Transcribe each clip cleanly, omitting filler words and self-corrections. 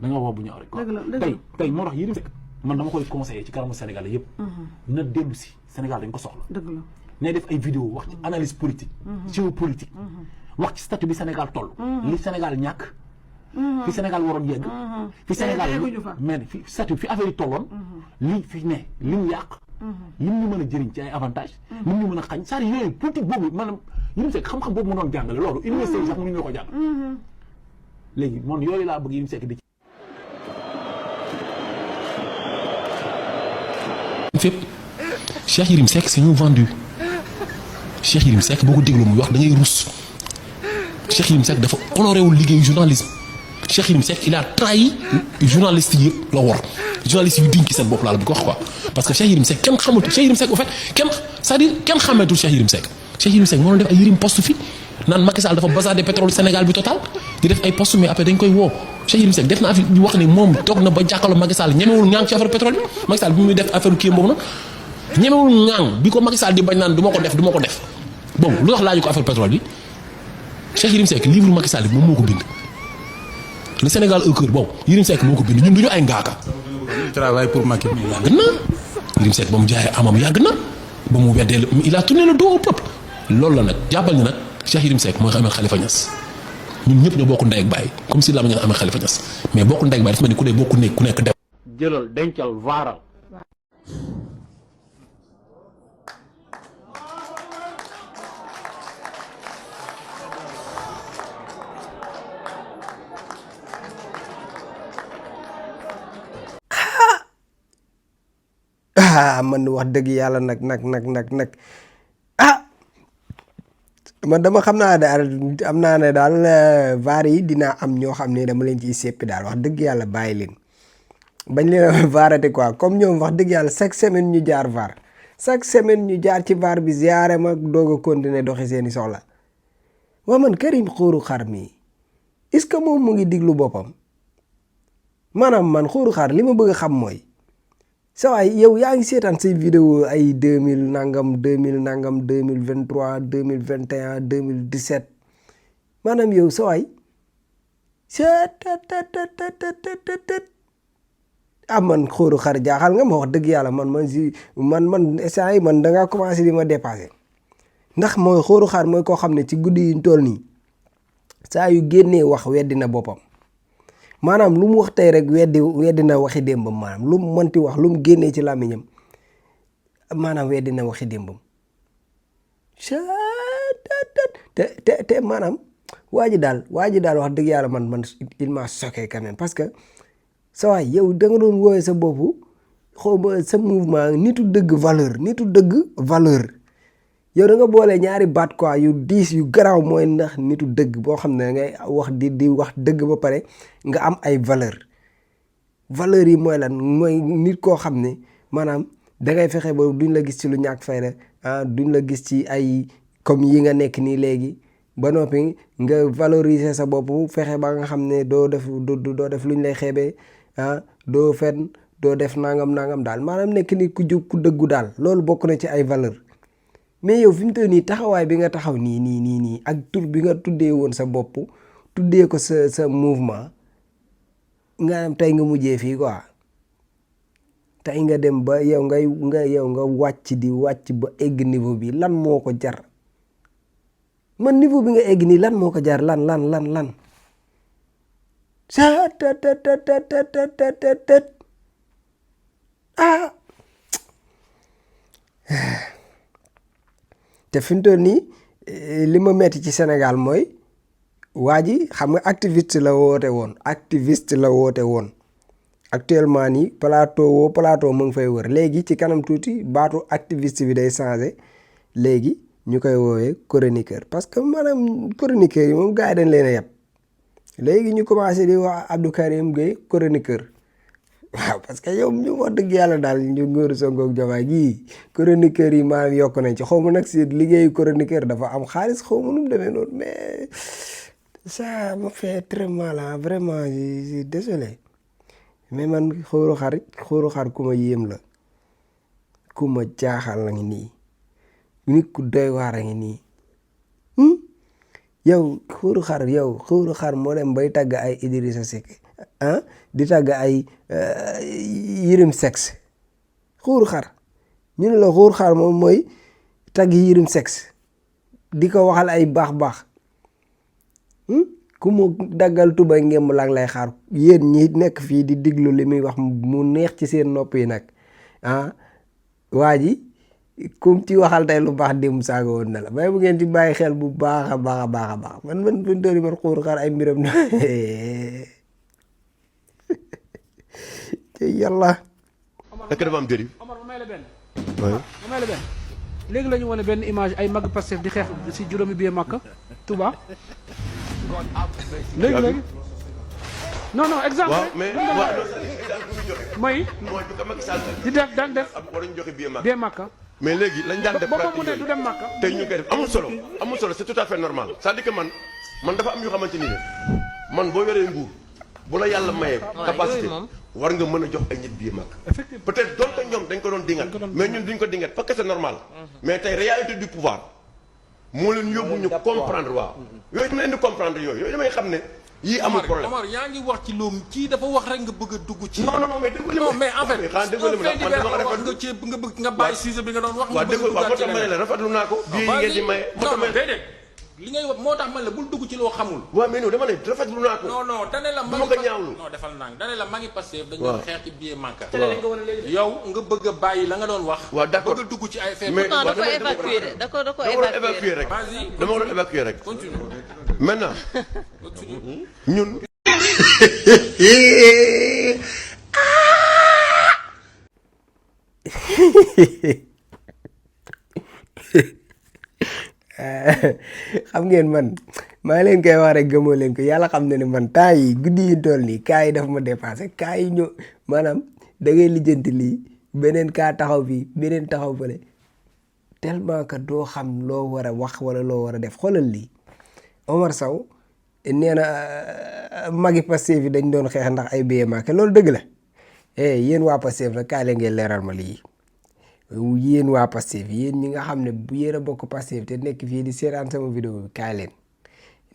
da nga wax bu ñaaw rek quoi tey moo tax Yérim Seck man dama koy conseiller ci kanamu Sénégal yëpp na dellu si Sénégal dañ ko soxla ne def ay vidéo wax ci analyse politique géopolitique wax ci statut bi Sénégal toll li Sénégal ñàkk fi Sénégal waroon yegg fi Sénégal mais fi statut fi affaire yi tolloon li fi ne li mu yàq lim ñu mën a jëriñ ci ay avantage lim ñu mën a xañ c'est-à-dire yooyu politique boobu maanaam Yérim Seck xam-xam boobu mu doon jàngale loolu université yi sax mënuñu ko jàng léegi man yooyu laa bëgg Yérim Seck di fépp Cheikh Yérim Seck c'est un vendu Cheikh Yérim Seck boo ko déglu muy wax da ngay rus Cheikh Yérim Seck dafa honoré wul liggéeyu journalisme Cheikh Yérim Seck il a trahi journaliste yi la war journaliste yu diñ ci seen bopp laa la bëgg wax quoi parce que Cheikh Yérim Seck kenn xamatu Cheikh Yérim Seck au fait kenn c'est-à-dire kenn xameetul Cheikh Yérim Seck Cheikh Yérim Seck moo doon def ay Yérim poste fi naan Macky Sall dafa bazardé pétrole Sénégal bi total di def ay poste mais après dañ koy woo Cheikh Yérim Seck def na affaire di wax ne moom toog na ba jàkkaarloo Macky Sall ñemewul ŋaang ci affaire pétrole bi Macky Sall bi muy def affaire kii boobu nag ñemewul ŋaang bi ko Macky Sall di bañ naan du ma ko def bon lu tax laaju ko affaire pétrole bi Cheikh Yérim Seck livre Macky Sall bi moom moo ko bind le Sénégal au cœur boobu Yérim Seck moo ko bind ñun duñu ay ngaaka travail pour Macky yàgg na Yérim Seck ba mu jaayee amam yàgg na ba mu weddee il a tourné le dos au peuple loolu la nag jàppal ni nag Cheikh Yérim Seck mooy amee Khalifa Niass ñun ñëpp ñoo bokk ndey ak baay comme si la ma ngeen amee Khalifa Niass mais bokk ndey ak baay dafa mel ni ku dee bokku nekk ku nekk dem jëlal dencal vaaral man wax dëgg yàlla nag man dama xam naa daal am naa ne daal vaar yi dinaa am ñoo xam ne dama leen ciy seppi daal wax dëgg yàlla bàyyi leen bañ leen a vaarate quoi comme ñoom wax dëgg yàlla chaque semaine ñu jaar vaar chaque semaine ñu jaar ci vaar bi ziare ma doog a continuer doxi seeni soxla waa man Karim Xooru Xar mi est-ce que moom mu ngi diglu boppam maanaam man Xooru Xar li ma bëgg a xam mooy sa waay yow yaa ngi seetaan say vidéo ay 2000 nangam 2023 2021 2017 maanaam yow sa waay man Xooru Xar jaaxal nga ma wax dëgg yàlla man instant yi man da ngaa commencé di ma dépassé ndax mooy Xooru Xar mooy koo xam ne ci guddi yi ñu toll nii saa yu génnee wax weddi na boppam maanaam lu mu wax tey rek weddi na waxi démbam maanaam lu mu mënti wax lu mu génnee ci làmmiñam maanaam weddi na waxi démbam te maanaam waa ji daal wax dëgg yàlla man il m'a choqué quand même parce que sa waay yow da nga doon woowee sa bopp xaw ma sa mouvement nitu dëgg valeur yow da nga boole ñaari baat quoi yu diis yu garaaw mooy ndax nitu dëgg boo xam ne ngay wax di wax dëgg ba pare nga am ay valeur yi mooy lan mooy nit koo xam ne maanaam dangay fexe ba duñ la gis ci lu ñàkk fayda duñ la gis ci ay comme yi nga nekk nii léegi ba noppi nga valoriser sa bopp fexe ba nga xam ne doo def luñ lay xeebee doo fen doo def nangam daal maanaam nekk nit ku jub ku dëggu daal loolu bokk na ci ay valeur mais yow fi mu toll nii taxawaay bi nga taxaw nii ak tur bi nga tuddee woon sa bopp tuddee ko sa mouvement nga am tey nga mujjee fii quoi tey nga dem ba yow nga wàcc ba egg niveau bi lan moo ko jar man niveau bi nga egg nii lan moo ko jar lan sa te fi mu toll nii li ma metti ci Sénégal mooy waa ji xam nga activiste la woote woon actuellement nii plateau mu ngi fay wër léegi ci kanam tuuti baatu activiste bi day changé léegi ñu koy woowee chroniqueur parce que maanaam chroniqueur yi moom gars yi dañ leen a yeb léegi ñu commencé di wax Abdou Karim Gueye chroniqueur waaw parce que yow ñu wax dëgg yàlla daal ñu ngóoru Sonko ak Diomaye gii chroniqueur yi maanaam yokk nañ ci xaw ma nag si liggéeyu chroniqueur dafa am xaalis xaw ma nu mu demee noonu mais ça me fait très mal vraiment je suis désolé mais man Xooru Xar ku ma yéem la ku ma jaaxal la ngi nii nit ku doy waar a ngi nii yow Xooru Xar moo dem bay tàgg ay Idrissa Seck di tàgg ay Yérim sexe xuur xar ñu ne la xuur xar moom mooy tàgg Yérim sexe di ko waxal ay baax ku mu daggal tuba ngeen mu lang lay xaar yéen ñi nekk fii di diglu li muy wax mu neex ci seen nopp yi nag waa ji comme ci waxal tey lu baax démb saaga woon na la may bu ngeen ci bàyyi xel bu baax a baax a baax a baax man fuñ toll man xuur xaar ay mbiram na te yàlla est-ce que dafa am dérive. Omar ma may la benn. léegi la ñu wane benn image ay mag Pastef di xeex si juróomi biir Makka Touba. léegi. non exemple. waaw mais mooy. di daan def. waruñu joxe biir Makka. mais léegi lañ daan def ba mu ne du dem Makka. tey ñu koy def amul solo c'est tout à fait normal c'est-à-dire que man dafa am yoo xamante ni ne man boo yoree nguur bu la yàlla mayee capacité war nga mën a jox ay nit biir Makka peut-être donte ñoom dañ ko doon dingat mais ñun duñ ko dingat parce que c'est normal mais tey réalité du pouvoir moo leen yóbbu ñu comprendre waaw yooyu dama leen di comprendre yooyu damay xam ne yii amul problème Omar yaa ngi wax ci loolu kii dafa wax rek nga bëgg a dugg ci. non mais déglu non mais en fait xanaa déglu ma man dama ko nga ci nga bëgg nga bàyyi sujet bi nga doon wax. waaw déglu waaw moo tax ma ne la rafetlu naa ko. bii ngeen di maye moo tax ma ne déedéet li ngay wax moo tax man la bul dugg ci loo xamul. waaw mais non dama ne rafetlu naa ko. non dane la ma ko ñaawlu non defal naa dane la ma ngi Pastef dañu doon xeex ci biir Makka. yow nga bëgg a bàyyi la nga doon wax. waaw d'accord bëgg a dugg ci ay fait. mais da ko évacuer de da ko évacuer rek. dama ko doon évacuer rek. continue maintenant ñun. xam ngeen man maa leen koy wax rek gëmoo leen ko yàlla xam na ne man temps yi guddi yi toll nii kaa yi daf ma dépassé kaa yi ñëw maanaam da ngay lijjanti lii beneen kaa taxaw fii beneen taxaw fële tellement que doo xam loo war a wax wala loo war a def xoolal lii Omar Sow nee na magi Pastef yi dañ doon xeex ndax ay billet Makka loolu dëgg la yéen waa Pastef nag kaa leen ngeen leeral ma lii yéen waa Pastef yéen ñi nga xam ne bu yéen a bokk Pastef te nekk fii di seetaan sama vidéo bi kaay leen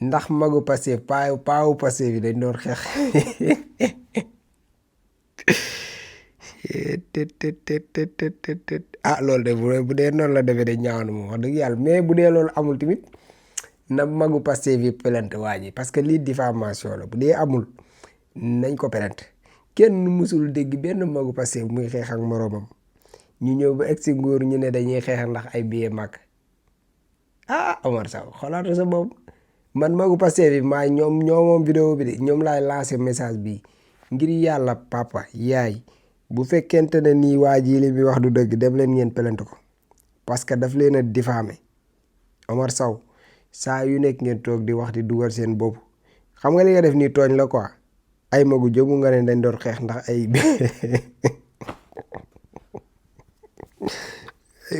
ndax magu Pastef paawu Pastef yi dañ doon xeex loolu de bu dee noonu la defee de ñaaw na moom wax dëgg yàlla mais bu dee loolu amul tamit na magu Pastef yi plainte waa ji parce que lii diffamation la bu dee amul nañ ko plainte kenn musul dégg benn magu Pastef muy xeex ak moroomam ñu ñëw ba egg si nguur ñu ne dañuy xeex ndax ay billet Makka Omar Sow xoolaatu sa bopp man magu Pastef yi maa ñoom moom vidéo bi de ñoom laay lancé message bi ngir yàlla papa yaay bu fekkente ne nii waa ji li mi wax du dëgg dem leen ngeen plainte ko parce que daf leen a diffamé Omar Sow saa yu nekk ngeen toog di wax di dugal seen bopp xam nga li nga def nii tooñ la quoi ay magu jëmu nga ne dañ doon xeex ndax ay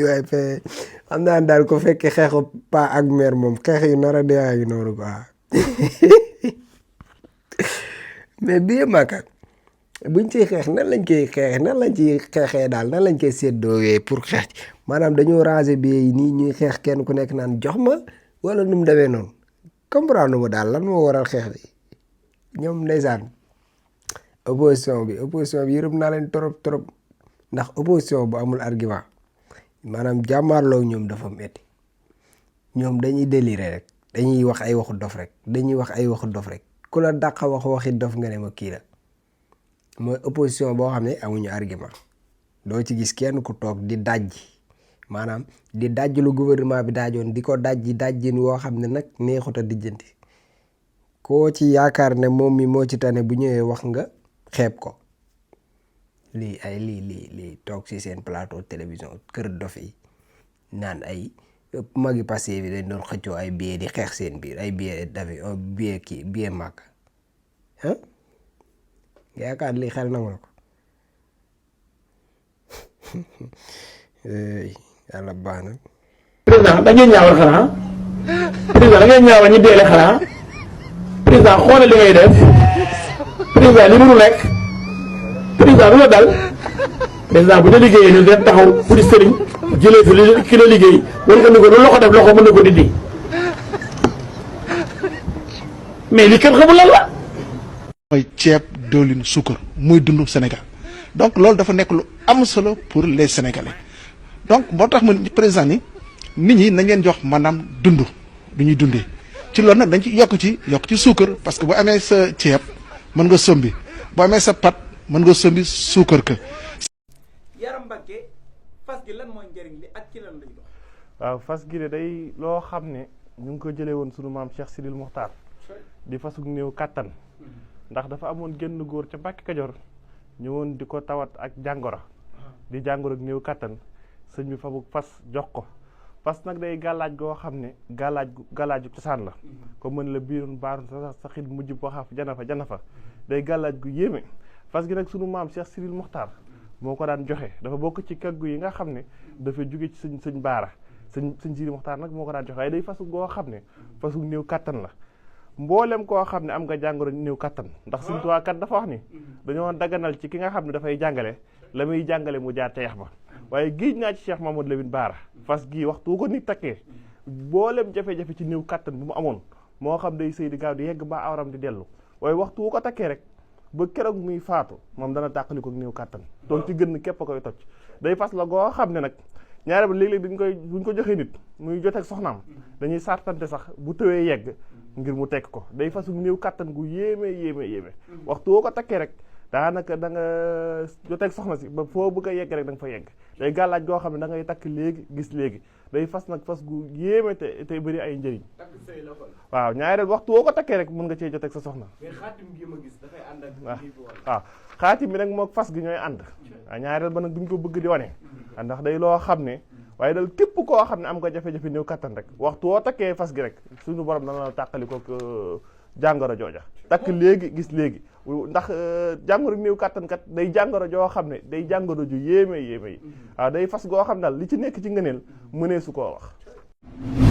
waaye fe xam naa daal ko fekkee xeexu pa ak mère moom xeex yu nar a dee yi noonu quoi mais billet Makka buñ ciy xeex nan lañ koy xeex nan lañ ciy xeexee daal nan lañ koy séddoowee pour xeex maanaam dañoo ranger billet yi nii ñuy xeex kenn ku nekk naan jox ma wala nu mu demee noonu comprendre ma daal lan moo waral xeex bi ñoom ndeysaan opposition bi yërëm naa leen trop ndax opposition bu amul argument maanaam jàmmaarloo ñoom dafa metti ñoom dañuy délirer rek dañuy wax ay waxu dof rek ku la dàq wax waxi dof nga ne ma kii la mooy opposition boo xam ne amuñu argument doo ci gis kenn ku toog di dajji maanaam di dajji lu gouvernement bi daajoon di ko dajjin woo xam ne nag neexut a dijjanti koo ci yaakaar ne moom mi moo ci tane bu ñëwee wax nga xeeb ko lii toog ci seen plateau télévision kër dof yi naan ay magi Pastef bi dañ doon xëccoo ay billet di xeex seen biir ay billet d'avion billet Makka yaakaar lii xel nangu na ko yàlla baax na. président da ngeen ñaawal xanaa président da ngeen ñaawal ñi deele xanaa président xoolal li ngay def président li mënu nekk président lu la dal président bu dee liggéeyee ni def taxaw pour sëriñ jëlee fi li ki la liggéey wan ko ni ko lu loxo def loxo mën na ko dindi mais li kenn xamul lan la. mooy ceeb diwlin suukar muy dund Sénégal donc loolu dafa nekk lu am solo pour les Sénégalais donc moo tax man président ni nit ñi nañ leen jox maanaam dund du ñuy dundee ci loolu nag dañ ci yokk ci suukar parce que bu amee sa ceeb mën nga sombi bu amee sa pat mën nga sombi suukar ka. Yaram Mbacke fas gi lan mooy njëriñ li ak ci lan lañ dox. waaw fas gi de day loo xam ne ñu ngi ko jëlee woon sunu maam Cheikh Sidil Mokhtar di fasug néew kàttan ndax dafa amoon génn góor ca Mbàkke Kajoor ñëwoon di ko tawat ak jàngoro di jàngoro ak néew kàttan sëñ bi fabug fas jox ko fas nag day gàllaaj goo xam ne gàllaaju cosaan la ko mën la biirun baarun sa xit mujj boo xaaf jana fa day gàllaaj gu yéeme fas gi nag sunu maam Cheikh Sidil Mokhtar moo ko daan joxe dafa bokk ci kaggu yi nga xam ne dafa jóge ci sëñ baara sëñ Sidil Mokhtar nag moo ko daan joxe waaye day fasu goo xam ne fasu néew kàttan la mboolem koo xam ne am nga jàngoro néew kàttan ndax Sëñ Tuubaa kat dafa wax ni dañoo daganal ci ki nga xam ne dafay jàngale la muy jàngale mu jaar teex ba waaye géej naa ci Cheikh Mamadou Lamine Bara fas gii waxtu ko nit takkee mboolem jafe-jafe ci néew kàttan bi mu amoon moo xam day sëy di gaaw di yegg ba awram di dellu waaye waxtu wu ko takkee rek ba keroog muy faatu moom dana tàqali ko néew kàttan donc ci gën képp a koy toj day fas la goo xam ne nag ñaare ba léeg-léeg buñ ko joxee nit muy jot ak soxnaam dañuy sartante sax bu tëwee yegg ngir mu tekk ko day fasu néew kàttan gu yéeme waxtu woo ko takkee rek daanaka da nga joteeg soxna si ba foo bëgg a yegg rek da nga fa yegg day gàllaaj goo xam ne da ngay takk léegi gis léegi day fas nag fas gu yéeme te bëri ay njëriñ waaw ñaareel waxtu woo ko takkee rek mën nga cee joteeg sa soxna waaw xaatim bi nag moo fas gi ñooy ànd waaw ñaareel ba nag duñ ko bëgg di wane ndax day loo xam ne waaye dal képp koo xam ne am nga jafe-jafe néew kattan rek waxtu woo takkee fas gi rek suñu borom dana la tàqali ko jàngoro jooja takk léegi gis léegi ndax jàngoro néew kattan kat day jàngoro joo xam ne day jàngoro ju yéeme yi waaw day fas goo xam daal li ci nekk ci ngëneel mënee su koo wax